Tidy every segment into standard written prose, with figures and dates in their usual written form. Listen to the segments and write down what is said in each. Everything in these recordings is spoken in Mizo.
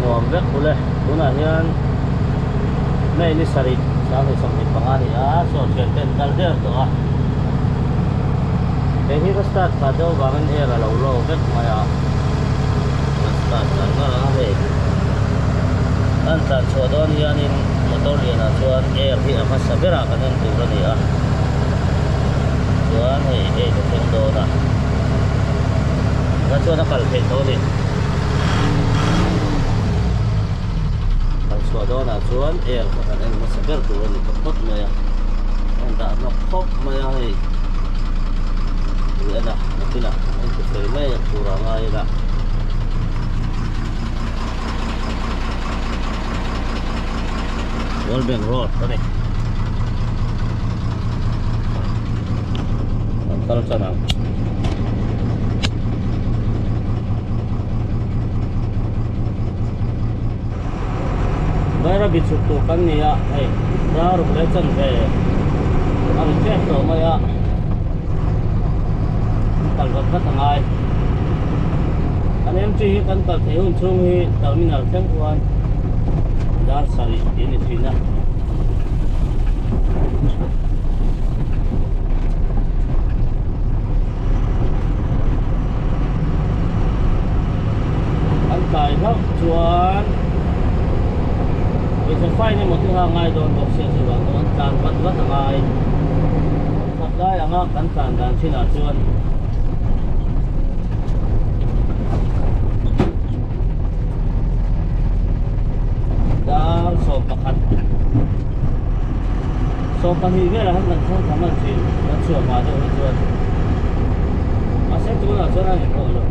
Nuam vek ule tunah hian May ni sarih 2025 a ni a saw thian te an kal der tawh a hei hi ka start phah deuh avangin air a lo low vek mai a ka start ngar ngar ang a hei an tlan chhuah dawn hianin motor lianah chuan air hi a hmasa berah kan en tur a ni a chuan hei gate a thleng dawn a chuan a kal theih tawh a ni. Kal chhuah dawnah chuan air kha kan en hmasa ber tur a ni ta phawt mai a, a in dah hnawk khawp mai a hei ui en a nakinah a in ti fel mai tur a ngai ila. World Bank Road a ni. Kan kal tan ang. Bairabi chhuk tur kan ni a, hei dar ruk leh chanve a ri tep tawh mai a, kan kal vat vat a ngai. Kan MT hi kan kal theih hun chhung hi terminal thleng khuan dar sarih tih a ni thin a. An tlai hlauh chuan pawisa fine emaw te kha a ngai dawn bawk sia chuvang chuan an tlan vat vat a ngai. Khat lai anga kan tlan dan thinah chuan dar 11 12 velah khan kan thleng tham an thin kan chhuah hma deuh hi chuan mahse tunah chuan a ni tawh lo.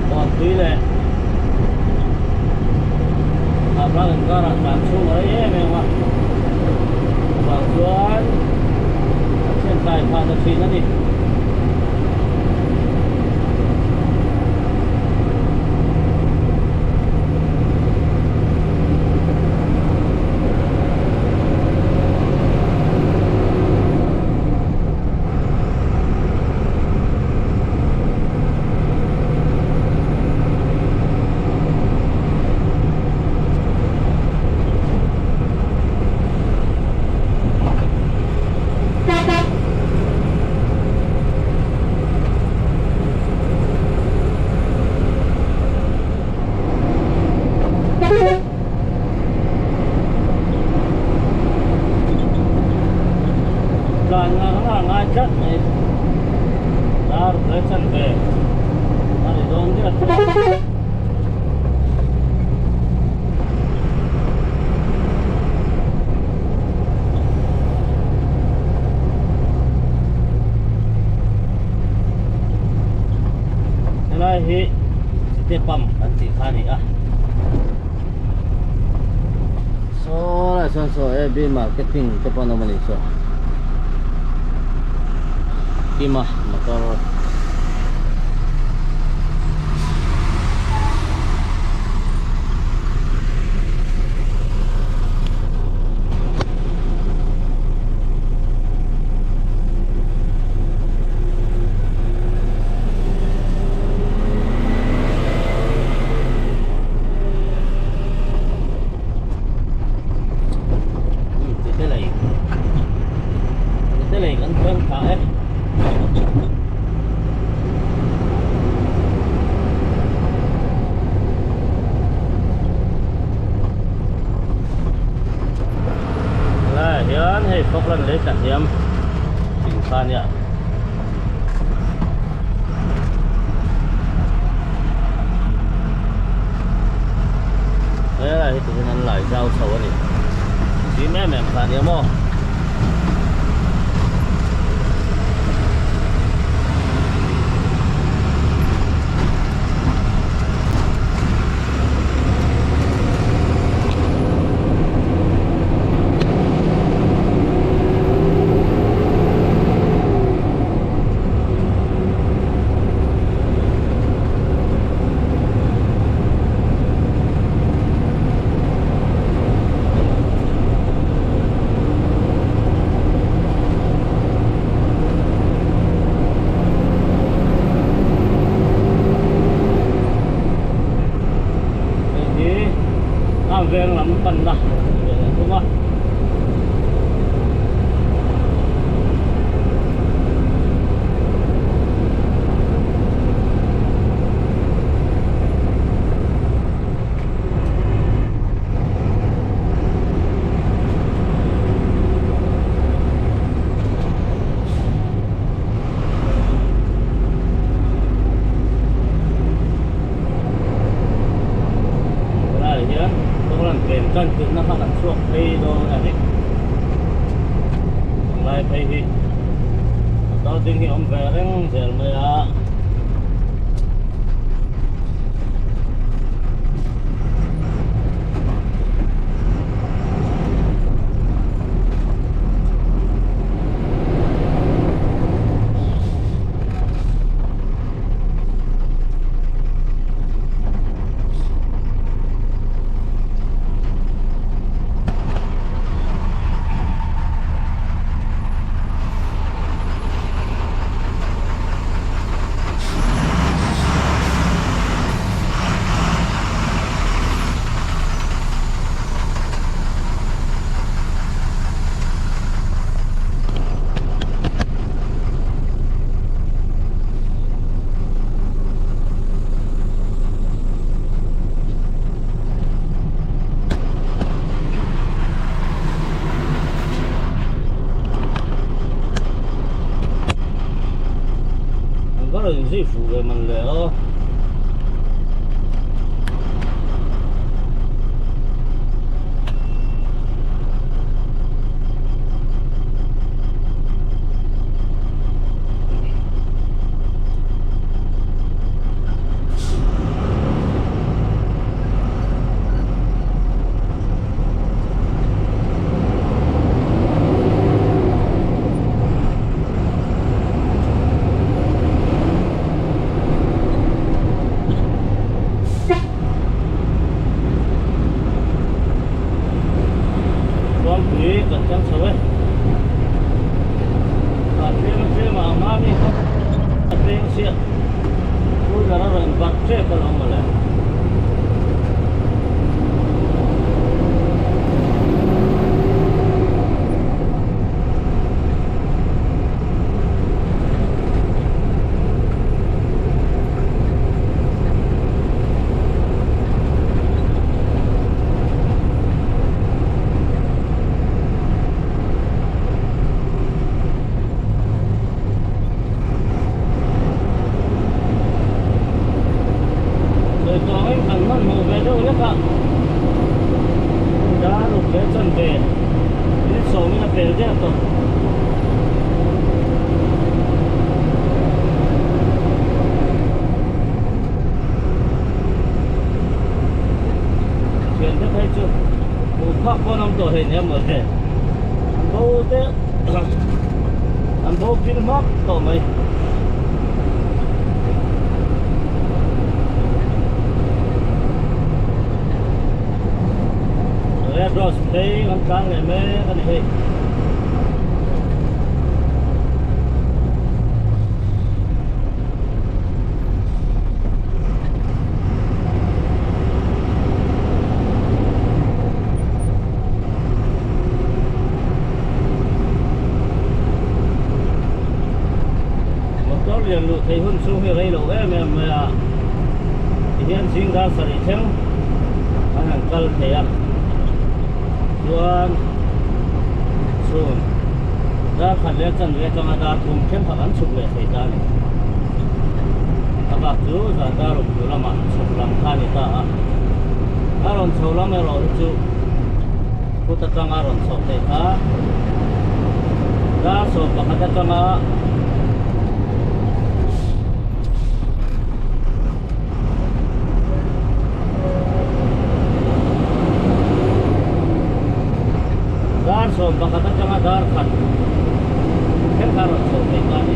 Kawnpui leh Thaplang inkarah tlan chhung a rei em em a, chuvang chuan a thlen tlai phah ta thin a ni. Tlan ngar ngar ngai tlat mai dar hle chan ve a ni dawn der tawh. Helai hi chite pump an tih kha a ni a. Saw lai chuan saw AB marketing te pawh an awm a nih chu Kima motor Helaiah hian hei Falkland lei tla hniam tih kha ania. Helai hi tihian an lai zau chho a ni zim em em kha ania maw. Helai phei hi motor ding hi a awm ve reng zel mai a. An va rawn inzui fuh ve man le aw. Kawngpui kan tlang chho e. Ah tlem a tlem a ang a mi kha a peng chiah. Two wheeler a rawn barh tep alawm mawle. Sawi tawh angin kan hmanhmawh ve deuh lek a, dar ruk leh chanve minute sawmin a pel der tawh. Thiante phei chu hmuh phak pawn awm tawh hleinem mawle. An bo te an bo phil hmak tawh mai. Red Rose phei kan tlang leh mek a ni hei. Motor lian luh theih hun chhung hi rei lo em em mai a, tihian zing dar sarih thleng an han kal thei a, chuan chhun dar khat leh chanve atanga dar thum thleng kha kan chhuk leh thei ta a ni. A bak chu zan dar ruk hnu lamah chhuk lam kha a ni ta a, a rawn chho lam erawh hi chu kut atanga rawn chhoh theih kha dar 11 atanga Dar 11 atanga dar khat thleng kha rawn chhoh theih ta a ni.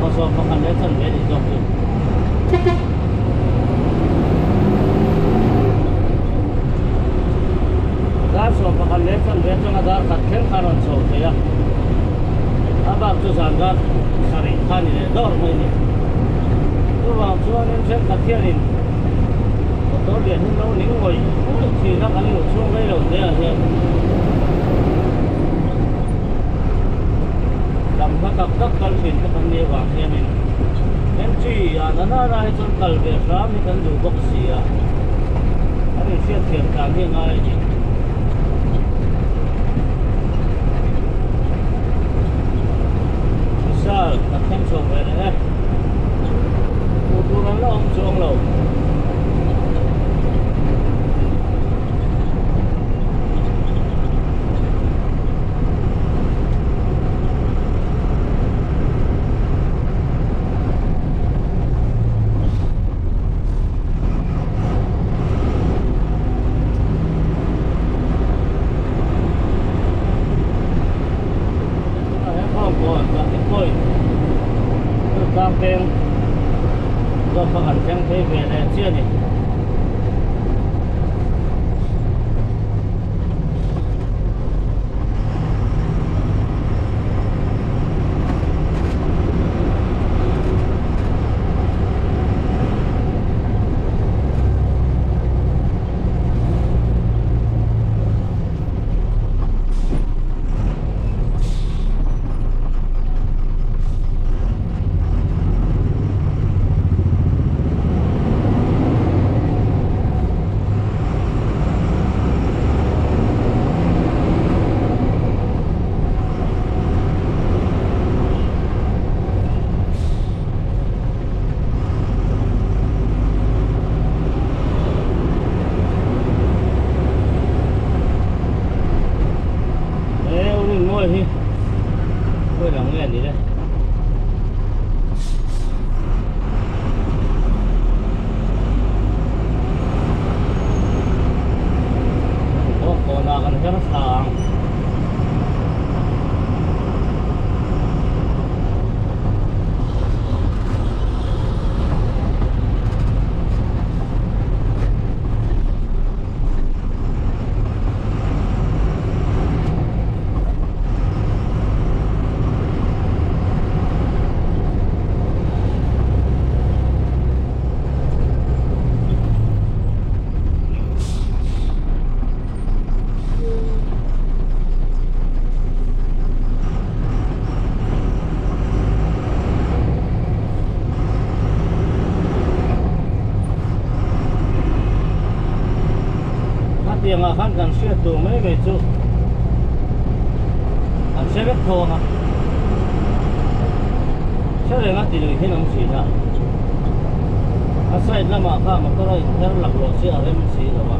Aw 11 leh chanve a nih zawk chu. Dar 11 leh chanve atanga dar khat thleng kha rawn chhoh theih a. A bak chu zan dar sarih kha a ni leh dawr mai a ni. Chuvang chuanin thenkhat hianin motor lian hi lo ning ngawih ngawih thin a kan luh chhung rei lo te ah hian lam hla tak tak kal thin te kan nih avang hianin entry ah na na na hi chuan kal ve hram hi kan duh bawk si a an inhriat thiam tlan hi a ngai a ni. Vishal kan thleng chho ve leh e. Hmuh tur an la awm chuang lo. Point Durtlang peng zawk kha kan thleng phei ve leh chiah a ni. He urin mawi hi khawi lang nge ni le. Kawnah kan her thla ang. Hetiangah khan kan hriat tur mai mai chu an hre vek tho ang a, hre reng a ti lui hian awm thin a, a side lamah kha motor a inher laklawh chi a rem si lo a,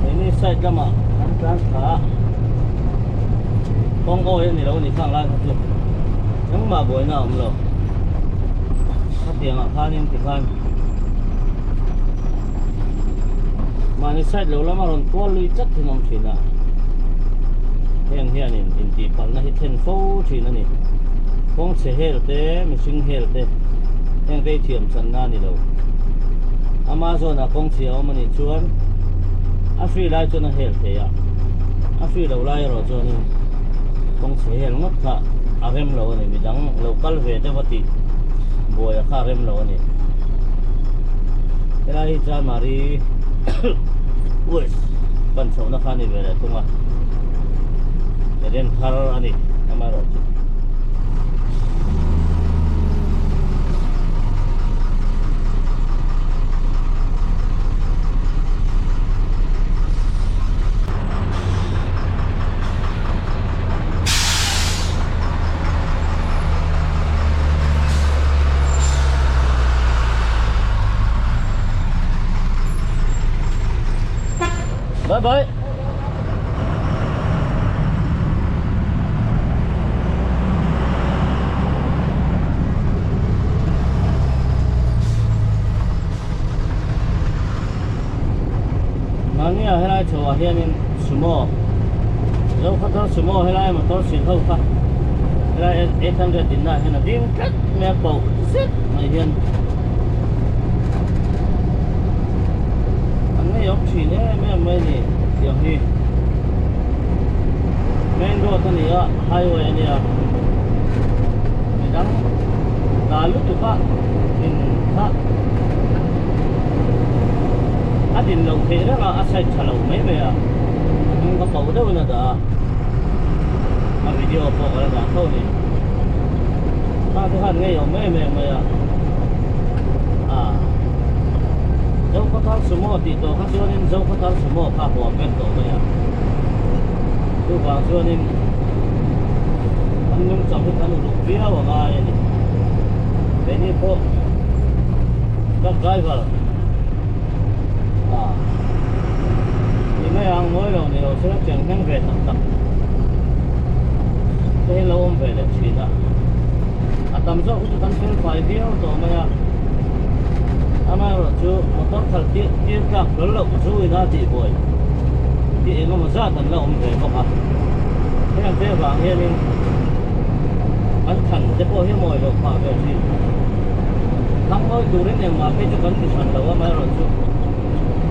keini side lamah kan tlan thla a, kawng awi a ni lo a ni khang lai kha chu engmah buaina a awm lo, hetiangah khanin tikhan. Mahni side lo lama rawn kual lui tlat thin awm thin a, heng hianin intihpalhna hi thlen fo thin a ni. Kawngchhe hel te, mihring hel te heng te hi thiam channa a ni lo. Amazon ah kawngchhe a awm a nih chuan a free lai chuan a hel thei a, a free lo lai erawh chuanin kawngchhe hel ngawt kha a rem lo a ni. Midang lo kal ve deuh a tih buai a kha a rem lo a ni. Helai hi Chanmari West pan chhohna kha a ni ve leh thung a, Eden thar a ni amaherawhchu. Bye bye. Mahnia helai chhoah hianin sumo Zokhawthar sumo helai motor sil ho kha helai 800 dinna ah hian a ding tlat mai a pauh zet mai hian an ngei awm thin em em mai a ni tiang hi main road a ni a highway a nia midang dal lutuk a in kha a din loh theih reng a a side tha lo mai mai a a hnung ka pauh deuhin a dah a a video pawh ka la dah tho a ni khang te khan ngei awm em em mai a ah Zokhawthar sumo tih tawh kha chuanin Zokhawthar sumo kha huam vek tawh mai a chuvang chuanin an nungchang hi kan uluk viau a ngai a ni keini pawh truck driver ah ni mai ang mawi lo ni lo sela cheng hleng ve tak tak te hi lo awm ve leh thin a a tam zawk hi chu kan fel fai viau tawh mai a amaherawhchu motor khalh tir tir tlak hlawl loh chu ina tihbuai tih engemaw zat an la awm ve bawk a heng te vang hianin. Kan thlan te pawh hi mawi loh phah ve thin. Thlang mawi turin engmah phei chu kan ti hran lo amaherawhchu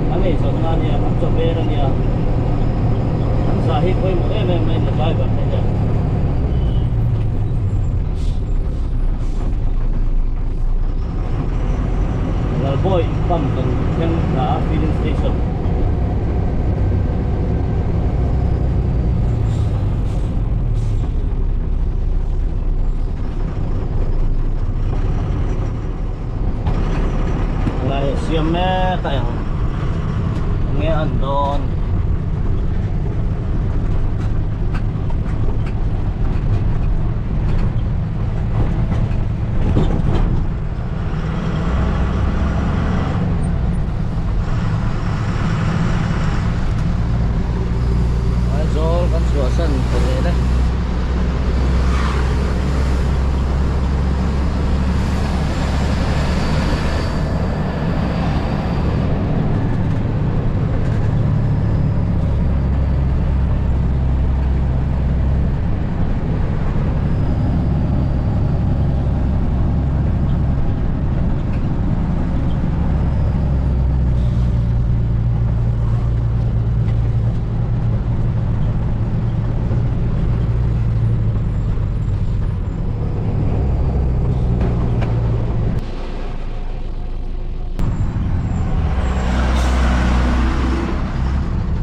kan eizawnna a nia, kan chawper a nia. Kan zah hi pawimawh em em mai a ni driver te hian. Lalbawi pump kan thleng thla a filling station. Lai siam mek a eng nge an dawn. Aizawl kan chhuahsan ta zel e.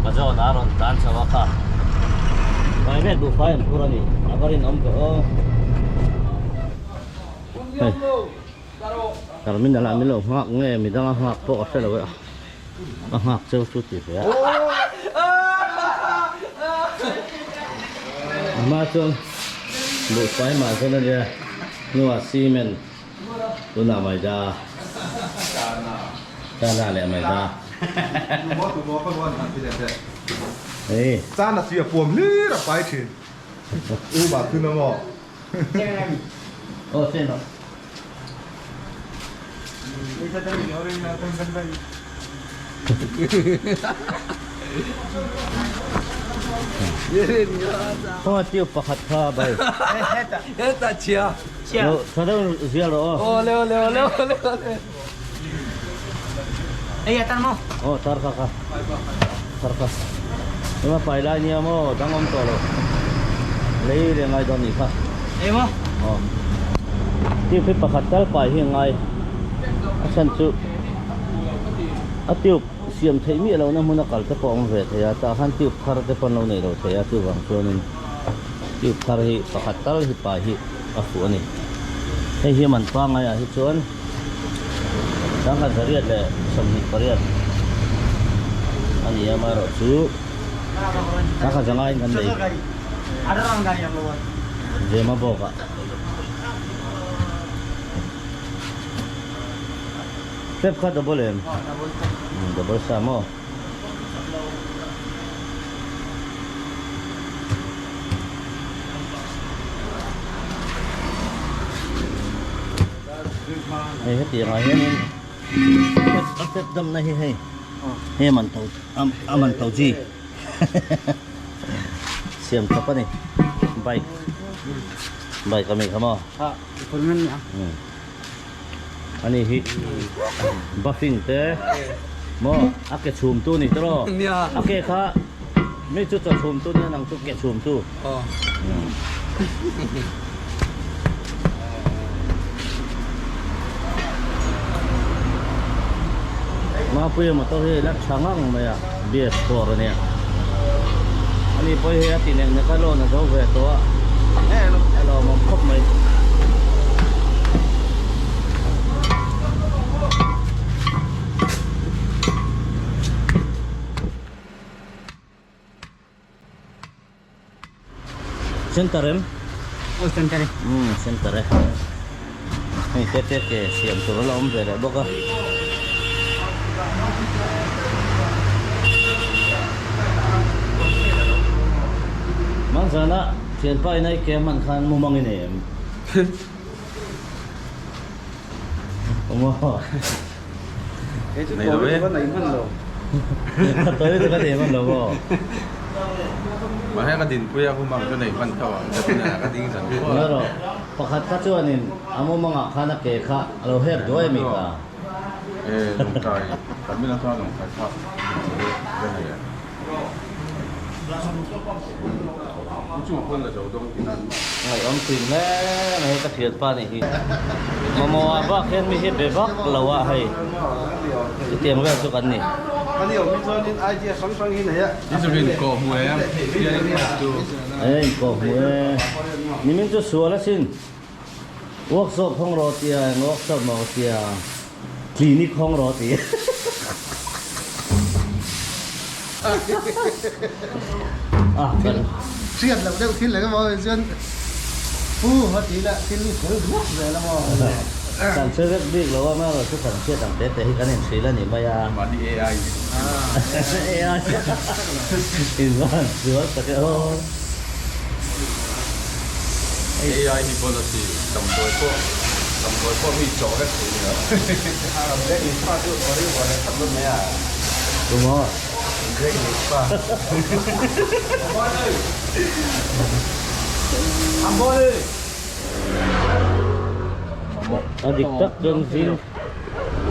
Ka zawn a rawn tlan chho a kha. Private buhfai an phur a ni. A va rinawm ve aw. Hei. Terminal ah min lo nghak nge midang a nghak pawh ka hre lo e a nghak cheu chu ti ve a. A hma chuan buhfai mah zawn a nia hnuah cement tunah maida chana leh maida. Hei. Chana chu a puam hlir a pai thin. U mah thun a maw? Aw sen aw. Khawnga tube pakhat kha bai. Heta chhia. Lo tha deuh zial rawh aw. Aw le le le le le. Ei a tar maw? Aw tar kha kha. Tar kha. Ema pai lai nia maw dang awm tawh lo. Lei leh ngai dawn nih kha. Ei maw? Aw. Tube hi pakhat tal pai hi a ngai. A chhan chu a tube siam theih miah lohna hmun a kal te pawh a awm ve thei a, tah khan tube thar te pawh an lo nei lo thei a, chuvang chuanin tube thar hi pakhat tal hi pai hi a fuh a ni. Hei hi man pangaiah hi chuan. 28 a ni a amaherawhchu sangkhat zangaiin kan nei zema bawk ah step kha double em double sa maw. Hei hetiang ah hianin a step damna hi hei hei a man to a man to chi siam chawp a ni bike bike ami kha maw ani hi buffing te maw a ke chhum tu ni tawh a ke kha mi chu chaw chhum tu nia nang chu ke chhum tu. Mapuia motor hi la tha ngang mai a bs four a nia ani pawh hi a ti nek nek a loan a zo ve tawh a a lawmawm khawp mai. Center em? Aw center e. Umm center e. Hei te te ke siam tur a la awm ve leh bawk a. Hmanzana thianpa in a i ke hman khan mumang i nei em? Awm aw. Nei lo e. Tawi chu ka nei hman lo maw? Mahse ka dinpui a humang chu nei hman tho ang ka tin a ka ding zan pawh a. Nia rawh. Pakhat kha chuanin a mumangah khan a ke kha a lo her duai a mi kha. E lawngtlai Tamil atanga lawngtlai kha ka nei a. U chungah khuan la zo dawng tih nan. Ngaihawm thin hle mai ka thianpa nih hi. Mamawh ah bak hian mi hi be vak lo a hei chutiang vel chu kan ni. E inkawhhmuh e nimin chu sual asin workshop hawng rawh tia eng workshop maw tia clinic hawng rawh ti a kan hriat loh deuh thil engemaw chuan pu a ti la thil hi fel duak zel a maw. Kan hre vek bik lo a marawh chu kan hriat ang te te hi kan inhrilh a ni mai a. Mahni AI AI invan sual tak e aw. AI hi policy damdawi pawh damdawi pawh mi chawh vek thei nia. Tumaw? A dik tak chuan zing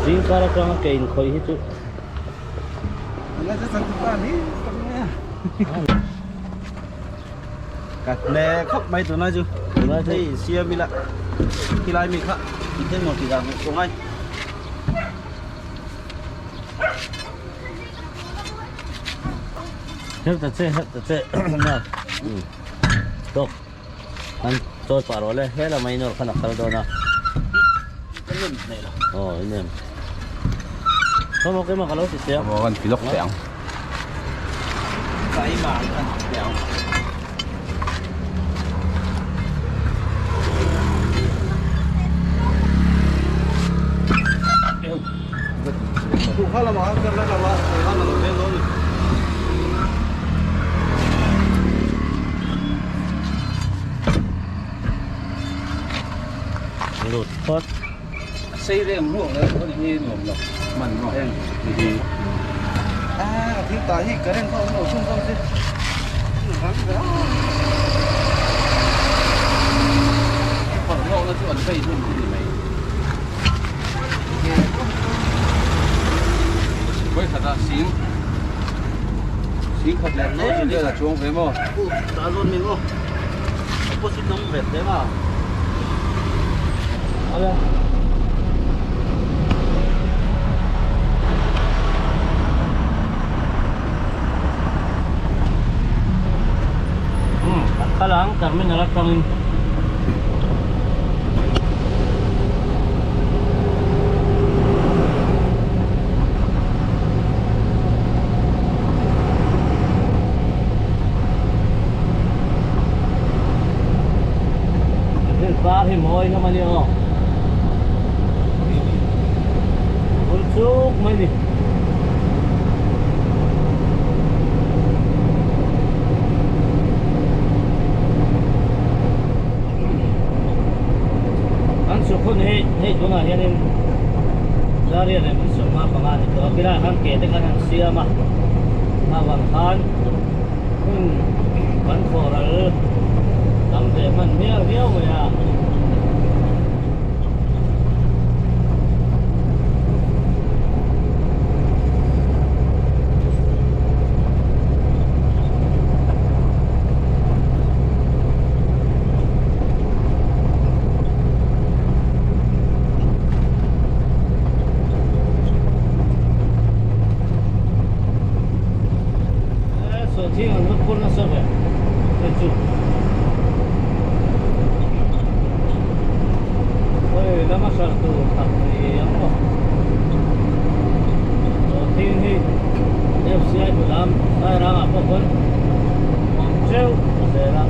zing kar atanga ke inkhawih hi chu Ka hle khawp mai tunlai chu Tunlai chu hei siam ila khilai mi kha tih maw tih dan ka ngai. Help ta che help ta che na tawk an chawi pah rawh le he lamah inawr khan a kal dawn a aw inem Thawmhnaw keimah ka lo ti che a. Thawmhnaw kan ti lawk teh ang. Keimah kan ti teh ang. Lut phawt. Sei reng ruang le chuan hi nuam lo man maw heng hi a thil ta hi current kha awm lo thung zawk se phawrh hlawk na chu an vei hun hi ni mai vawi khat ah sing sing khat leh nuai vel a chuang ve maw ta zawn min aw opposite awm ve teh ma ala um kal ang terminal atangin Par hi mawi hlawm a ni aw. Vul chuk mai ni. Kan chhuk hun hi hei tunah hianin Zaria leh min sawmnga panga ni tawh a, khilaiah khan ke te khan an siam a, a vang khan hun kan khawhral tam ve hman viau viau mai a. Sawhthing an va phur nasa ve hei chu hawi lama hralh tur tak ni ang maw sawhthing hi FCI bulam Sairangah pawh pawn awm teuh zel a.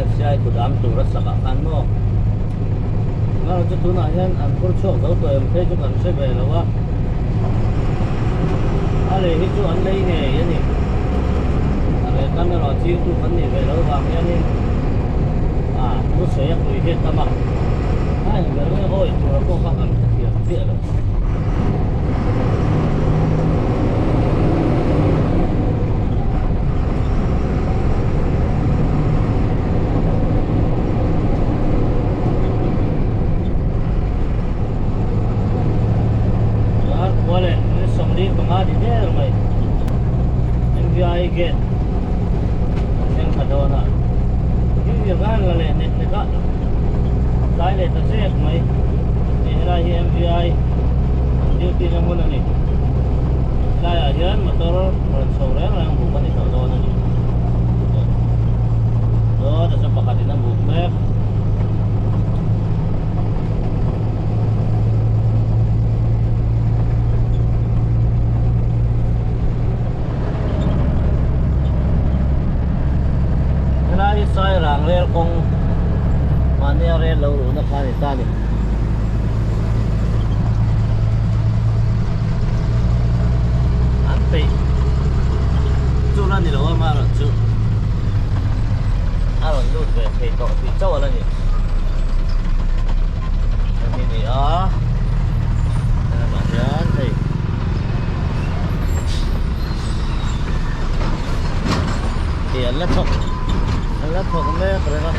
FCI kudam tur a sak ah khan maw Engemaw chu tunah hian an phur chhuak zo tawh em phei chu kan hre ve lo a a lei hi chu an lei ngei a ni a rel tam erawh ching tu kan nih ve loh vang hianin ah thusawi a pui hi a tam a a engber nge awi tura pawh kha kan hrethiam chiah lo. Gate kan thleng thla dawn a, thil vir khan la leh nek nek a, tlai leh ta zek mai. Hei helai hi MVI an duty na hmun a ni. Helaiah hian motor rawn chho reng reng buk a ni tawh dawn a ni. Dawt a chu pakhatin a buk mek. Helai hi Sairang rel kawng mahnia rel lo luhna kha a ni ta a ni. An peih chu la ni lo a amaherawh chu a rawn lut ve thei tawh tih chauh a la ni. Hemi ni a helamah hian hei Ih an la thawk an la thawk mek reng a.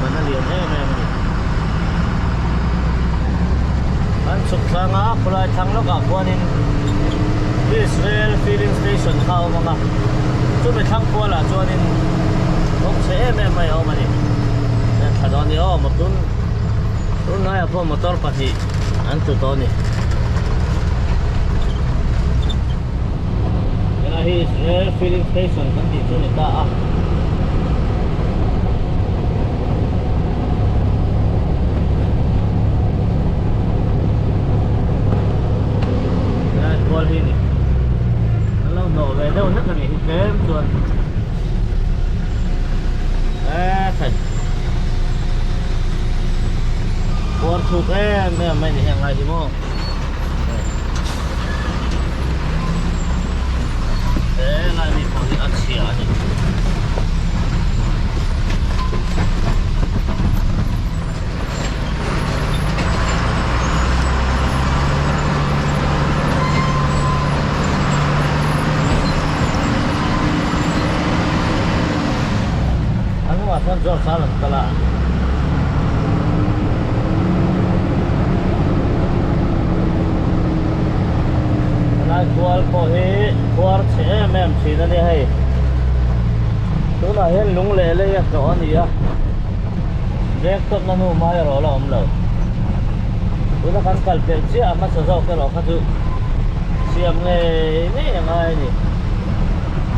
Ban a lian em em a ni. An chhuk tlang a khulai thlang lawkah khuanin Israel filling station kha a awm ang a, chumi thlang kualah chuanin kawng chhe em em mai a awm a ni. Heng thla dawn ni aw motor tunlaiah pawh motor pahnih an tlu tawh a ni. Helai hi Israel filling station kan tih chu a ni ta a. Helai kual hi ni. An lo hnawh ve deuh hlek a nih hi tlem chuan. Eee thei. Khuar thuk em em mai ni heng lai hi maw. He lai mi pawh hi a chhia a ni. A hnungah chuan George a rawn kal a. Helai kual pawh hi khuar chhe em em thin a nia hei. Tunah hian lung leh lei a tlawh a ni a. Bag tawpna hnu hma erawh a la awm lo. Tuna kan kal pelh chiah a hmasa zawk erawh kha chu siam ngei ngei a ngai a ni.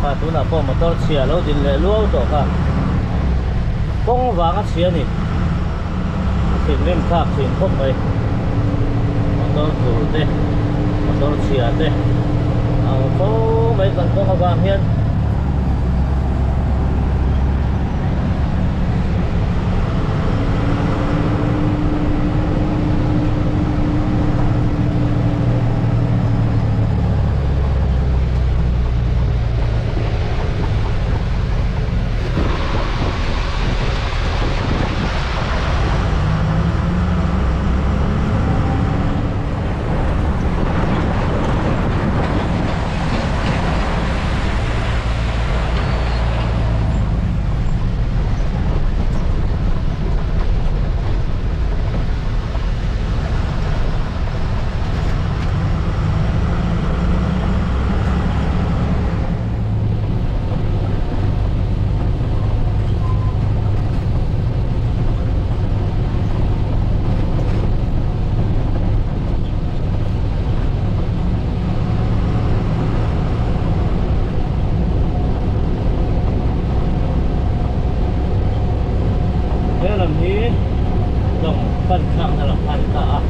Kha tunah pawh motor chhia a lo din leh luau tawh kha. Kawng vang a chhia a ni. Thinrim thlak thin khawp mai. Motor tur te, motor chhia te ang fo mai kan kawng avang hian. He lam hi lawng pan thlakna lam kha a ni ta a.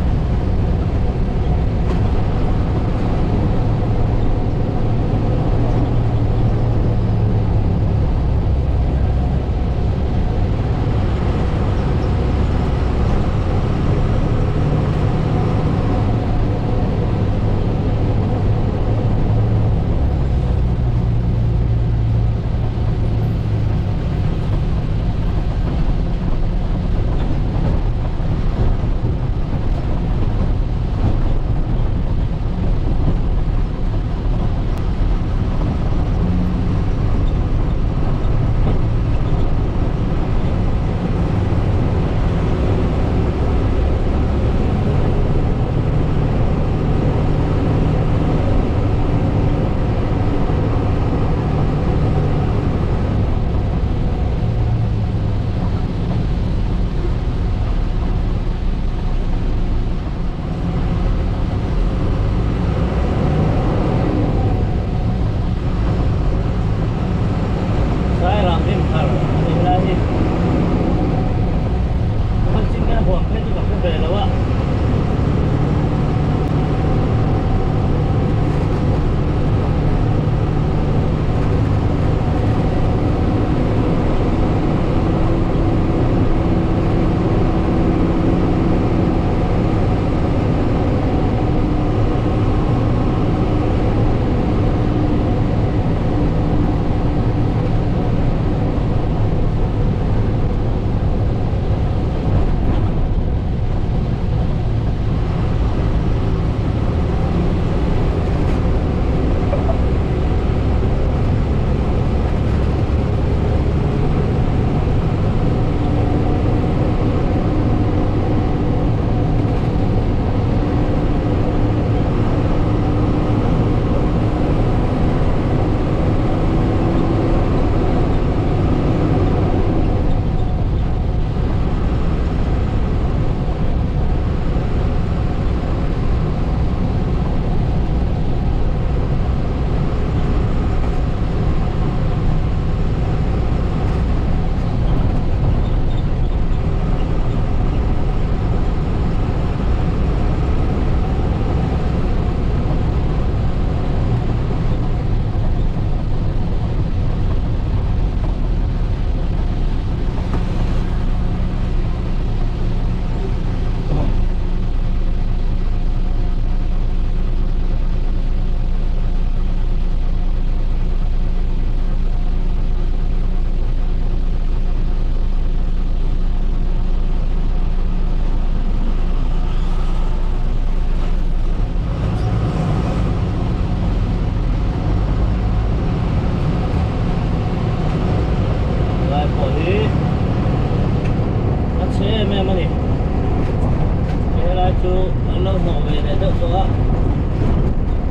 chu an lo hnawh ve leh deuh tawh a,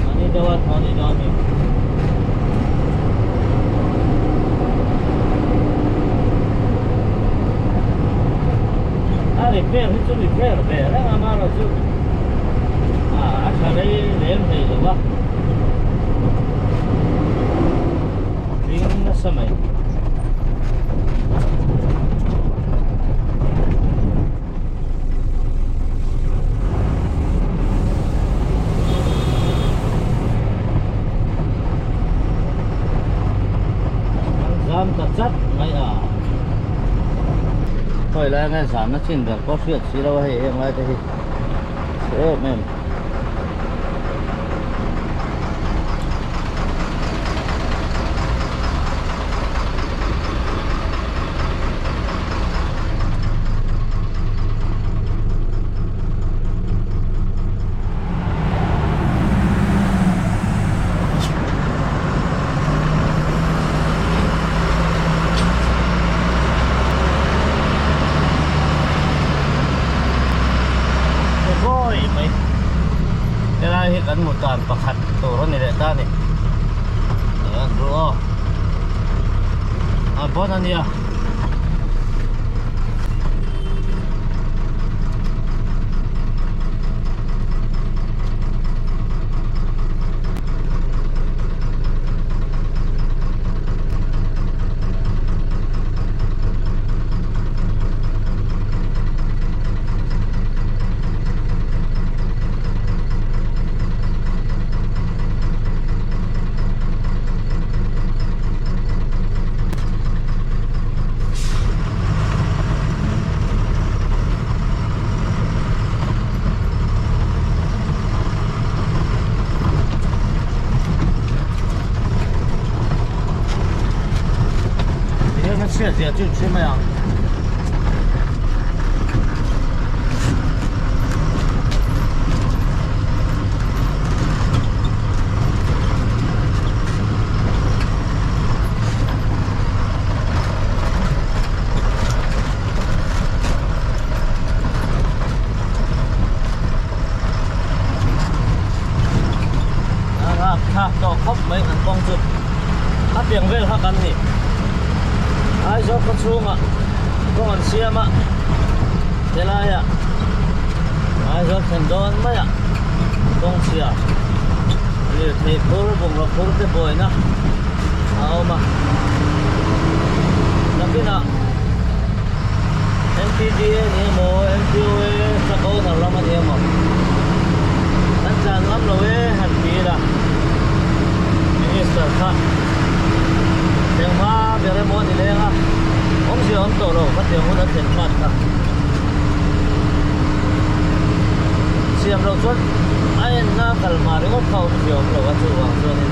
mahni deuha thaw ni dawn ni. A repair hi chu repair ve reng a amaherawhchu a tha rei lem hlei lo va, tling nasa mai. An zam ta chat mai a. Khawi lai nge zamna chin ber pawh hriat si lo a hei heng lai te hi chhe em em. Vawi mai helai hi kan mutan pakhat tur a ni leh ta a ni an ru aw a bon a nia. Tihian a chhiat zia chu in hre mai ang. A rap thlak tawh khawp mai kan kawng chu a piang vel kha kan ni Aizawl khaw chhungah kawng an siam a helaiah Aizawl thlen dawn maiah kawng chhia lirthei phur bungraw phur te buaina a awm a nakinah M_P_D_A ni emaw M_P_O_A truck owner lam a ni emaw an tlan ngam lo e han ti ila minister kha thleng hma ber emaw a ni leng a awmzia awm tawh lo khatiang hun a thlen hmat kha siam loh chuan a enna kal hma ringawt kha awmzia awm lo a chuvang chuanin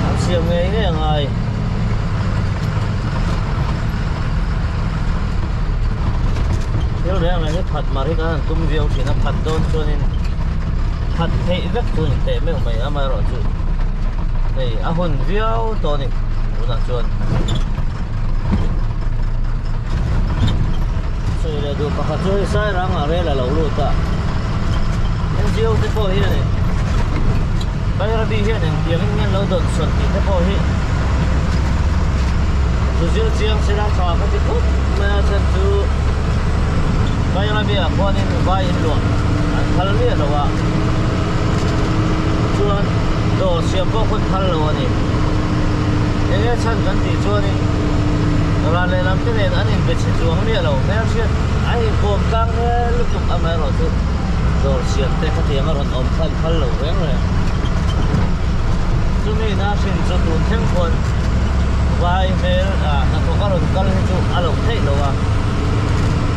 an siam ngei ngei a ngai. Thil reng reng hi phat mar hi kan han tum viau thin a phat dawn chuanin phat theih vek chu in teh meuh mai amaherawhchu hei a hun viau tawh a ni tunah chuan. Sawi leh duh pakhat chu hei Sairangah rel a lo lut a, NGO te pawh hian ih Bairabi hian engtiang in nge an lo dawn sawn tih te pawh hi chu zir chiang sela tha ka ti khawp mai a chhan chu Bairabi ah khuanin vai in luah an phal miah lo a chuan dawr siam pawh hun phal lo a ni enge chhan kan tih chuanin ral lehlam te nen an inbe chhe chuang miah lo hmelhriat a inkawm tlang hmel lutuk amaherawhchu dawr siam te khatiang a rawn awm khan phal lo reng reng. Chumi na hrin chu tun thleng khuan vai hmel ah hnathawk a rawn kal hi chu a loh theih lo a,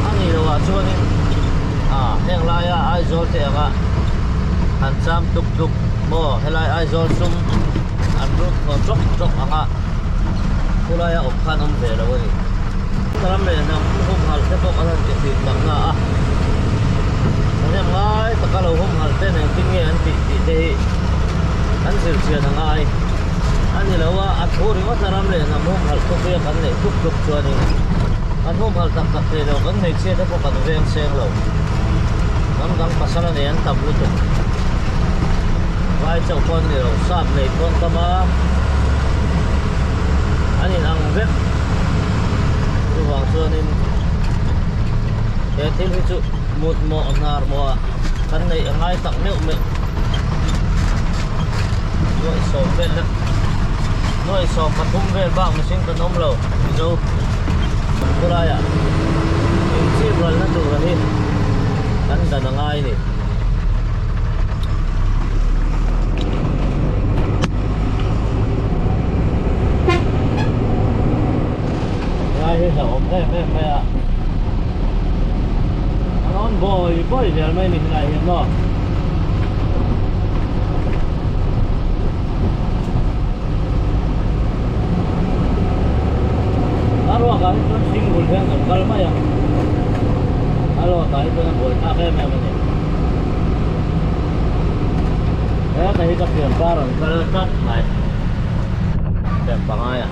a nih loh ah chuanin ah heng laia Aizawl te anga han cham tluk tluk maw helai Aizawl sum an ruk thaw tawk tawk anga khulaia awm khan awm ve lo a ni. Ram leh hnam humhalh te pawh kan han ti thin tak na a, thahnem ngai taka lo humhalh ten engtin nge an tih tih te hi kan zir chian a ngai a ni lo a, a thu ringawt a ram leh hnam humhalh khawpuia kan neih tluk tluk chuanin kan humhalh tak tak thei lo, kan hmeichhia te pawh kan veng seng lo. Hnam dang pasal a nei an tam lutuk. Vai chauh pawh an ni lo, sap nei pawh an tam a, an in ang vek. Chuvang chuanin he thil hi chu mut mawh hnar mawh ah kan neih a ngai tak meuh meuh. Nuaih sawm vel lek nuaih sawm pathum vel bak mihring kan awm lo Mizo khawlaiah inchhip ralna tura hi kan dan a ngai a ni. Ngai hi hlauhawm em em mai a a rawn bawi bawi zel mai a ni helai hian maw. A ruakah hi chuan single hian kan kal mai a a ruakah hi chuan a buai thlak em em a ni heta hi ka thianpa rawn kal tlat mai thian pangai a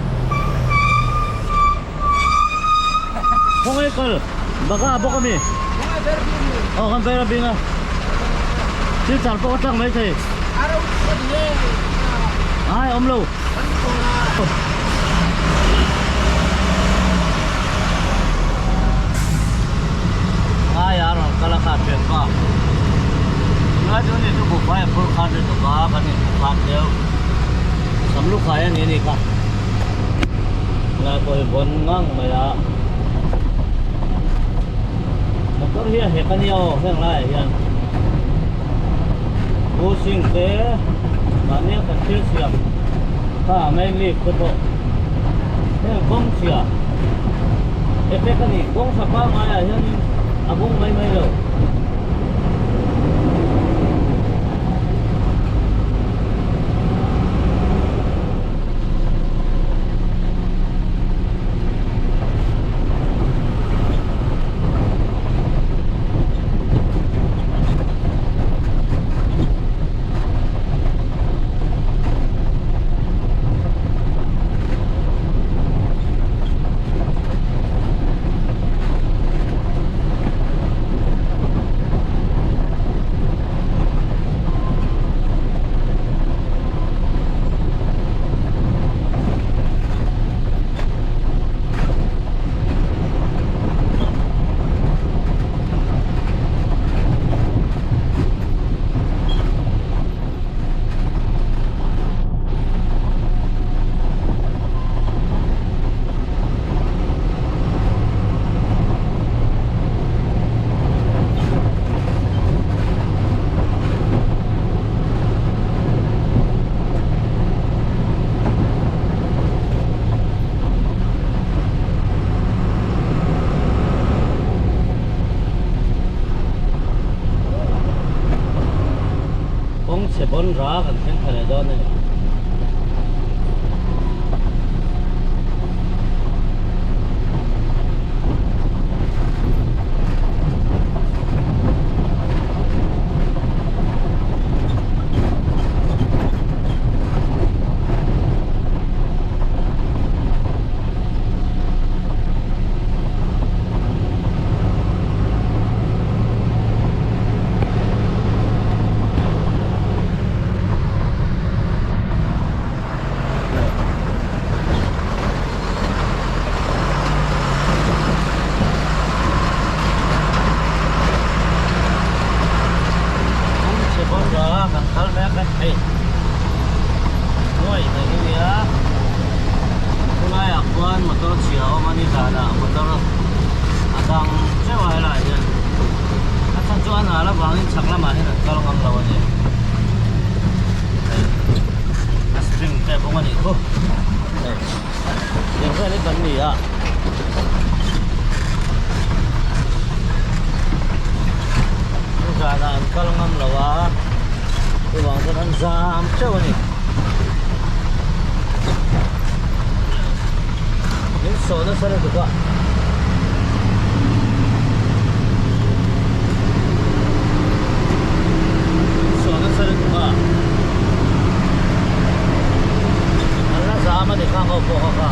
khawngaih kal baka a bawk ami aw kan ber a bing a thil char pawh ka tlang mai thei ai awm lo ai a rawn kal a kha thianpa tunlai chu ani chu buhfai a phur khan lutuk a kan inhmu khan deuh sam lukhai a ni a ni kha. Lai pawh hi vawn ngang mai a motor hi a hek a nia aw heng laiah hian bushing te mahnia kan thil siam kha main leaf te pawh heng kawng chhia effect a ni kawng tha pangngai ah hianin a bung mai mai lo. Kawng chhe bawn ra kan thleng thla leh dawn a ni. Kan kal mek a hei nuai mai hi nia chulaiah khuan motor chhia a awm a ni zanah motor a dang teuh a helaiah hian a chhan chu a nal avangin chhak lamah hian an kal ngam lo a ni hei a spring te bawk a nih khu hei tiang vel hi kan ni a. Zanah an kal ngam lo a chuvang chuan an zam teuh a ni min sawh nasa lutuk a. Min sawh nasa lutuk a an la zam a ni khang ho pawh kha kha.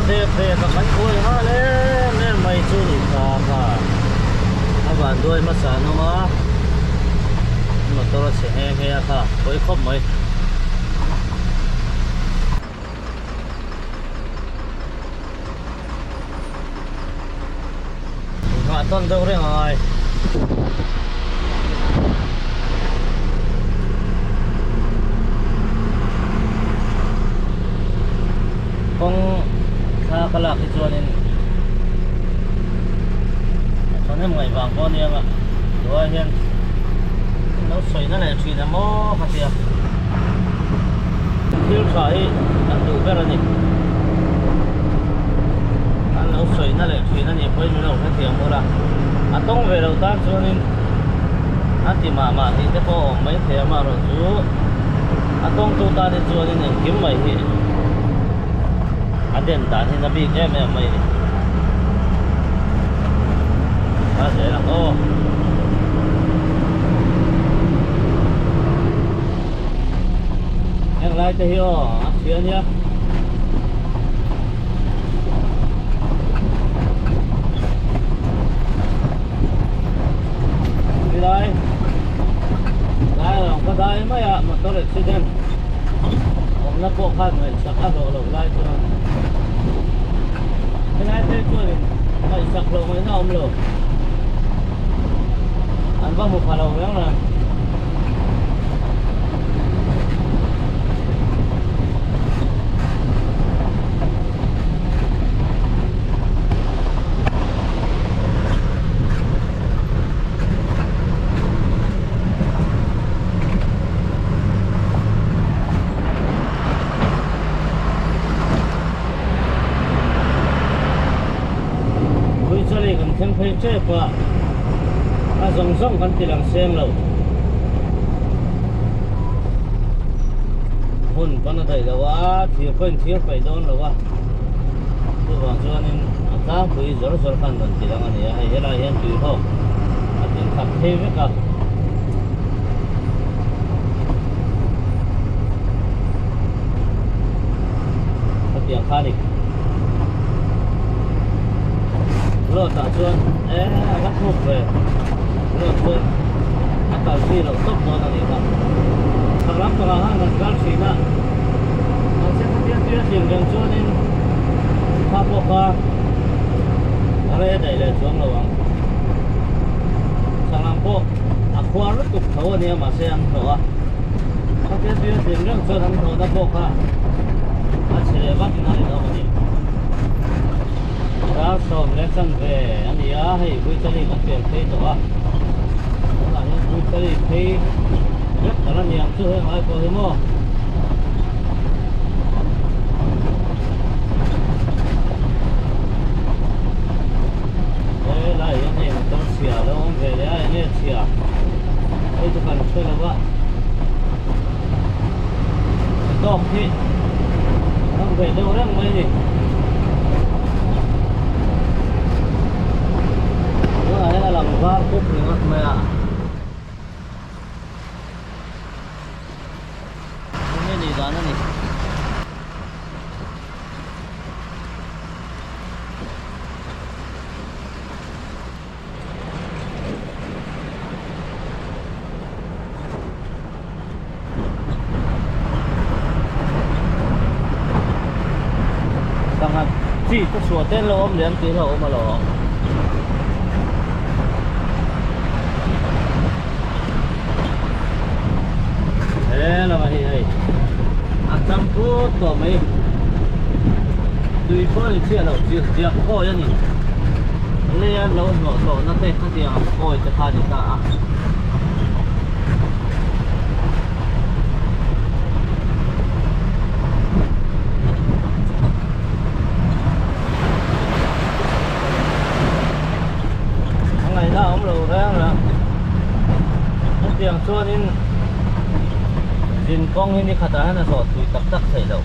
Dek dek a kan buai nghal em em mai chu ni kha kha a van duai hmasa an awm a motor a chhe nghe nghe a kha pawi khawp mai. Nghah tawn deuh reng a ngai. Kawng thla ka lak hi chuanin a thahnem ngaih vang pawh a nia nga tunah hian lo sawi na leh thin a maw ka tia thil tha hi an duh ber a ni an lo sawi na leh thin a nih pawhin min lo hrethiam ula a tawng ve loh tan chuanin a ti mah mah tih te pawh a awm mai thei a amaherawhchu a tawngtu tan hi chuanin engkim mai hi a den dan hi na bik em em mai a ni a zel ang aw. Heng lai te hi aw a chhia a nia. Tilai lai ang ka dai mai a motor accident awmna pawh khan ngaihsak a hlawh loh lai chuan helai phei chuanin ngaihsak loh ngaihna a awm lo an va hmu pha lo reng reng. Puichali kan thleng phei tep a, a zawng zawng kan ti lang seng lo. Hun pawn a daih lo a, thir pawhin thir paih dawn lo a. Chuvang chuanin a tlangpui zawr zawr khan rawn ti lang a ni a, hei helai hian tui hawk a tling khat phei vek a. Hetiang kha a ni. Road ah chuan e a va thuk ve road chuan a kal chi loh tawp dawn a ni kha. Thar lampangah khan kan kal thin a. Mahse khatia tui a tling reng chuanin kha pawh kha a rei a daih leh chuang lo ang. Thlangang pawh a khuar lutuk tho a nia mahse an hlawh a. Khatia tui a tling reng chuan an hlawhna pawh kha a chhe leh vak in a rinawm a ni. Ralsawm leh chanve a ni a, hei Buichali kan pel phei tawh a. Tunah hian Buichali phei vek kan la ni ang chu heng lai pawh hi maw. He lai hian hei motor chhia a lo awm ve leh a, enge chhia hei chu kan hre lo va. Tawk hi an ve deuh reng mai a ni. Tunah hian a lang var pup ringawt mai a. Enge nih dan a ni. Sangha chi te chhuah te an lo awm leh ang tih hi a awm alawm. He lamah hi hei a cham put tawh mai tui pawh a ni chiah lo chirh diak kawi a ni lei a lo hnawh tawh na te khatiang ang kawi te kha a ni ta a. A ngaihna a awm lo reng reng hetiang chuanin zin kawng hi ni khatah hian a zawh thui tak tak theih loh.